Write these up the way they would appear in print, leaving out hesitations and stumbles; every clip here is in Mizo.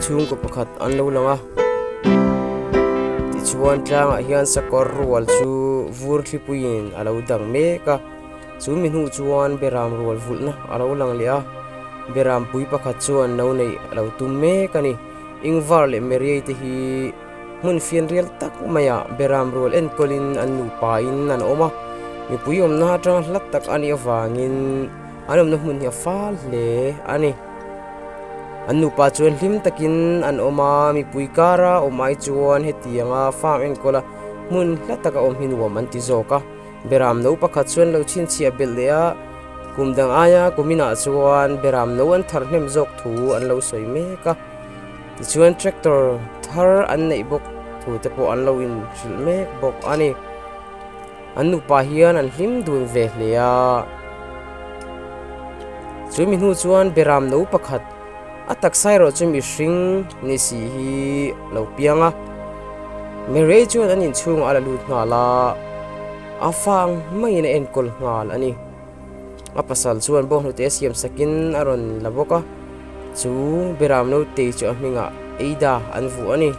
Chhungkaw pakhat an lo lang a, tichuan tlangah hian sakawr rual chu vur thlipuiin a lo dang mek a, chu mi hnu chuan beram rual vulhna a lo lang leh a, beram pui pakhat chuan no neih a lo tum mek a ni. Ingvar leh Meriei te hi hmun fianrial tak maiah beram rual enkawlin an nupain an awm a, mipui awmna atanga hla tak a nih avangin an awmna hmun hi a fal hle a ni. An nupa chuan hlim takin an awm a, mipui kara awm ai chuan hetianga farm enkawla hmun hla taka awm hi nuam an ti zawk a. Beram no pakhat chuan lo chhinchhiah belh leh a, kum dang aia kuminah chuan beram no an thar hnem zawk thu an lo sawi mek a. Tichuan tractor thar an neih bawk thu te pawh an lo inhrilh mek bawk a ni. An nupa hian an hlim dun ve hle a. Chu mi hnu chuan beram no pakhat a taksa erawh chu mihring ni si hi lo piang a. Mary chuan an inchhungah a la lut nghal a, a fang maiin a enkawl nghal a ni. A pasal chuan bawnghnute a siam sakin a rawn la bawk a, chu beram naute chu a hmingah Ada an vuah a ni.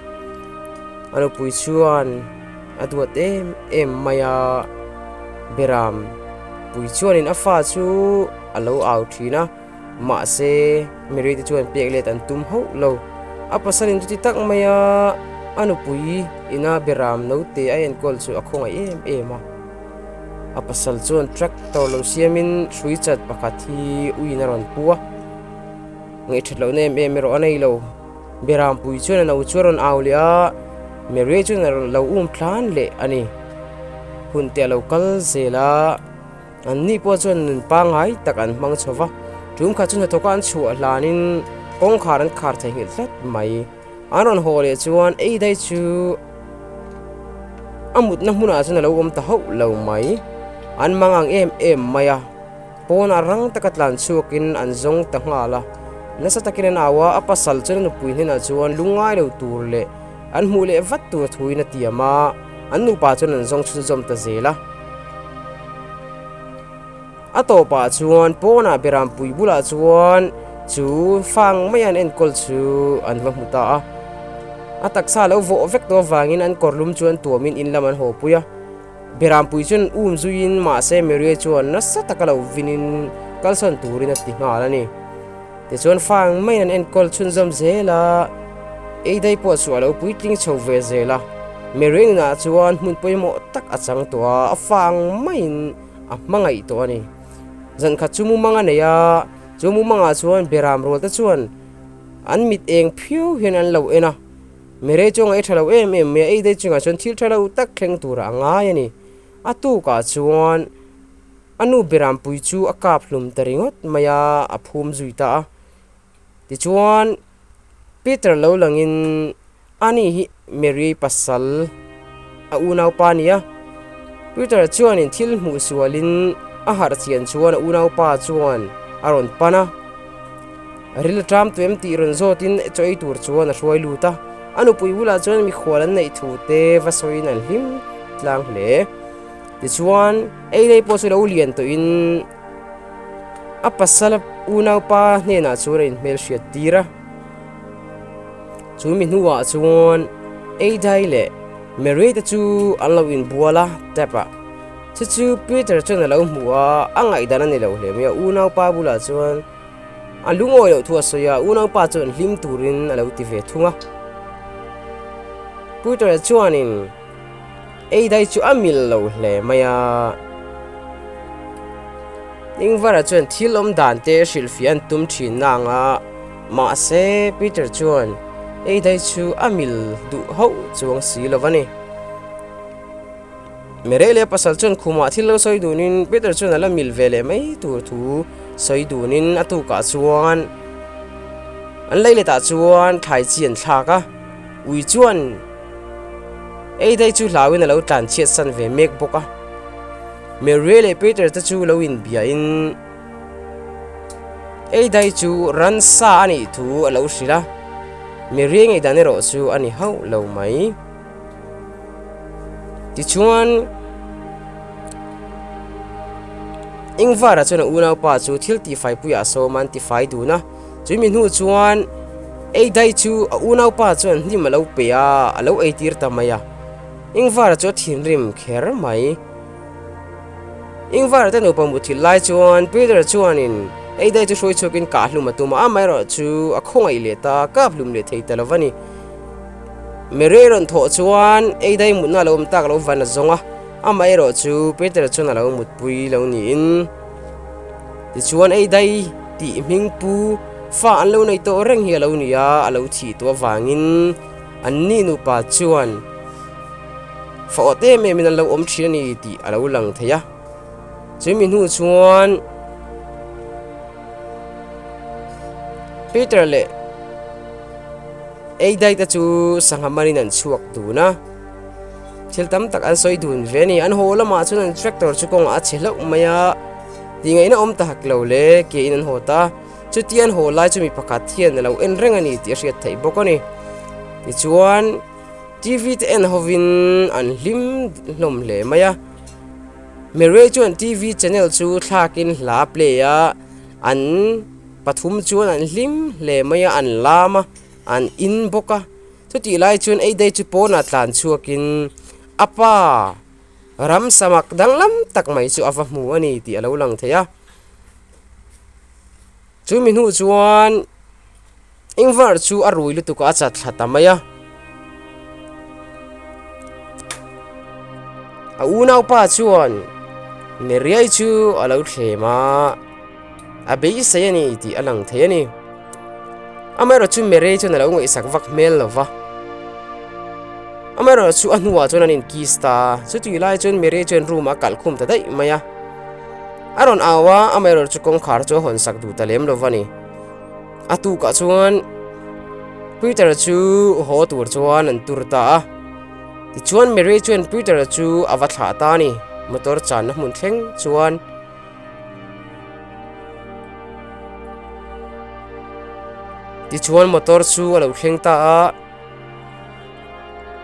A nupui chuan a duat em em mai a, beram pui chuanin a fa chu a lo au thin a, mahse Mary te chuan pek let an tum hauh lo. A pasalin chuti tak mai a, a nupui ina beram naute a enkawl chu a khawngaih em em a. A pasal chuan tractor lo siamin hrui chat pakhat hi uiin a rawn pu a, ngaihthat lohna em em erawh a nei lo. Berampui chuan a no chu a rawn au leh a, Mary chuan a rawn lo um tlan leh a ni. Hun te a lo kal zel a, an ni pawh chuan nun pangngai tak an hmang chho va, tum khat chu hnathawka an chhuah hlanin kawngkhar an khar theihnghilh tlat mai. An rawn haw leh chuan ei daih chu a mutna hmunah chuan a lo awm ta hauh lo mai. An mang ang em em mai a, pawnah rang taka tlan chhuakin an zawng ta nghal a. Nasa takin an au a, a pasal chuan a nupui hnenah chuan lungngai lo tur leh an hmuh leh vat tur thuin a tiam a, an nupa chuan an zawng chhunzawm ta zel a. A tawpah chuan pawnah Berampui bulah chuan chu fang mai an enkawl chu an va hmu ta a. A taksa lo vawh vek tawh avangin an kawr lum chu an tuamin in lam an haw pui a. Berampui chuan um zuiin mahse Maria chuan nasa taka lo vinin kalsawn turin a ti nghal a ni. Tichuan fang maiin an enkawl chhunzawm zel a, Eidai pawh chu a lo puitling chho ve zel a. Maria nunah chuan hmun pawimawh tak a chang tawh a, a fang maiin a hmangaih tawh a ni. Zan khat chu mumang a nei a, chu mumangah chuan Beram rual te chuan an mit eng phiau hian an lo en a, Mere chu a ngaih tha lo em em mai a, ei daih chungah chuan thil tha lo tak thleng turah a ngai a ni. A tukah chuan a nu Beram pui chu a kap hlum ta ringawt mai a, a phum zui ta a. Tichuan Peter lo langin ani hi Mary pasal a unaupa a ni a. Peter chuanin thil hmuh sualin a harh chian chuan a unaupa chuan a rawn pan a. Ril a ṭam tu em tih rawn zawtin chaw ei tur chuan a hruai lut a. A nupui bulah chuan mikhual an neih thu te va sawiin an hlim tlang hle. Tichuan ei lei pawh chu lo lian tawhin A pasal unaupa hnenah chuan a inhmel hriat tir a. Chu mi hnuah chuan Eidai leh Mary te chu an lo inbual a tap a. Chu chu Peter chuan a lo hmu a, a ngaihdan a ni lo hle mai a. Unaupa bulah chuan a lungawi loh thu a sawi a, unaupa chuan hlim turin a lo ti ve thung a. Peter chuanin. Eidai chu a mil lo hle mai a. Ingvar-a chuan thil awm dan te hrilhfiah an tum thin na ang a, mahse Peter chuan Eidai chu a mil duh hauh chuang si lo a ni. Merei leh pasal chuan khumah thil lo sawi dunin Peter chuan a la mil ve leh mai tur thu sawi dunin a tukah chuan an lei letah chuan thlai chi an thlak a, ui chuan Ei daih chu hlauin a lo tlan chhiat san ve mek bawk a. Mary leh Peter te chu lo inbiahin ei daih chu ransa a nih thu a lo hrilh a. Mary ngaihdan erawh chu a ni hauh lo mai. Tichuan Ingvar-a chuan a unaupa chu thil tihfai puiah a sawm a, an tifai dun a. Chumi hnu chuan. Ei dai chu a unaupa chuan hnim a lo pe a, a lo eitir ta mai a. Ingvar chu a thinrim kher mai. Ingvar te nupa muthilh lai chuan Peter chuanin ei dai chu hruai chhuakin kah hlum a tum a, amaherawh chu a khawngaih leh ta, kap hlum leh thei ta lo va ni. Mary rawn thawh chuan ei dai mutna a lo awm tak lo van a zawng a, amaherawh chu Peter chuan a lo mutpui lo niin. Tichuan ei dai tih hming pu fa an lo nei tawh reng hi a lo ni a, a lo thih tawh avangin anni nupa chuan fa awt em em in an lo awm thin a ni tih a lo lang thei a. Chumi hnu chuan Peter leh ei dai te chu sangha manin an chhuak dun a. Thil tam tak an sawi dun ve a ni. An haw lamah chuan an tractor chu kawngah a chhe hlauh mai a, tingaihna awm ta hak lo le ke in an haw ta. Chutia an haw lai chu mi pakhat hian a lo en reng a ni tih a hriat theih bawk a ni. Tichuan TV te en hovin an hlim hlawm hle mai a. Mary chuan TV channel chu thlakin hla a play a, an pathum chuan an hlim hle mai a, an lam a, an in bawk a. Chutih lai chuan Eidei chu pawnah tlan chhuakin a pa ramsa mak danglam tak mai chu a va hmu a ni tih a lo lang thei a. Chumi hnu chuan Ingvar chu a rui lutuk a, a chat thla ta mai a. A unaupa chuan Meriai chu a lo thlem a. A beisei a ni tih a lang thei a ni. Amaherawh chu Mary chuan a lo ngaihsak vak hmel lo va. Amaherawh chu a hnuah chuan an inkiss ta a, chutih lai chuan Mary chuan room ah a kalh khum ta daih mai a. A rawn au a, amaherawh chu kawngkhar chu a hawn sak duh ta lem lo va ni. A tukah chuan Peter chu haw tur chuan an tur ta a. Tichuan Mary chuan Peter chu a va thlah ta a ni, motor channa hmun thleng chuan. Tichuan motor chu a lo thleng ta a,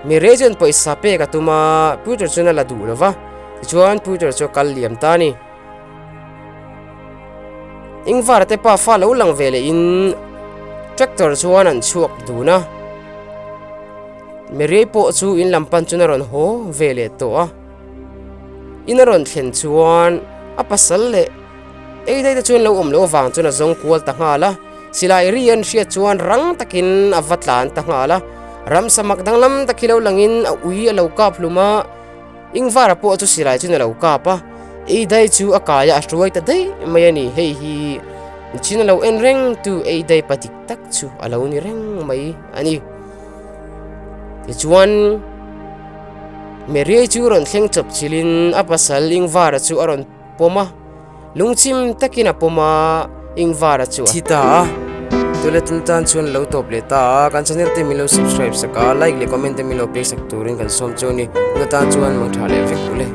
Mary chuan pawisa pek a tum a, Peter chuan a la duh lo va, tichuan Peter chu a kal liam ta a ni. Ingvar te pa fa lo lang ve leh in tractor chuan an chhuak dun a, Mary pawh chu in lam pan chuan a rawn haw ve leh tawh a. In a rawn thlen chuan a pasal leh ei daih te chuan lo awm loh avang chuan a zawng kual ta nghal a, silai ri an hriat chuan rang takin a va tlan ta nghal a, ramsa mak danglam tak hi lo langin a ui a lo kap hlum a, Ingvara pawh chu silai chuan a lo kap a, ei daih chu a kai a a hruai ta daih mai a ni, hei hi chin a lo en reng tu ei daih pa dik tak chu a lo ni reng mai a ni. Tichuan. Mary chu rawn thleng chawp chilhin a pasal Ingvara chu a rawn pawm a, lungchim takin a pawm a, Ingvara chu a thi ta a. Toilet tan chuan lo tawp leh ta a, kan channel te min lo subscribe sak a, like leh comment te min lo pek sak turin kan sawm chu a ni. Tuna tan chuan mangtha leh vek ule.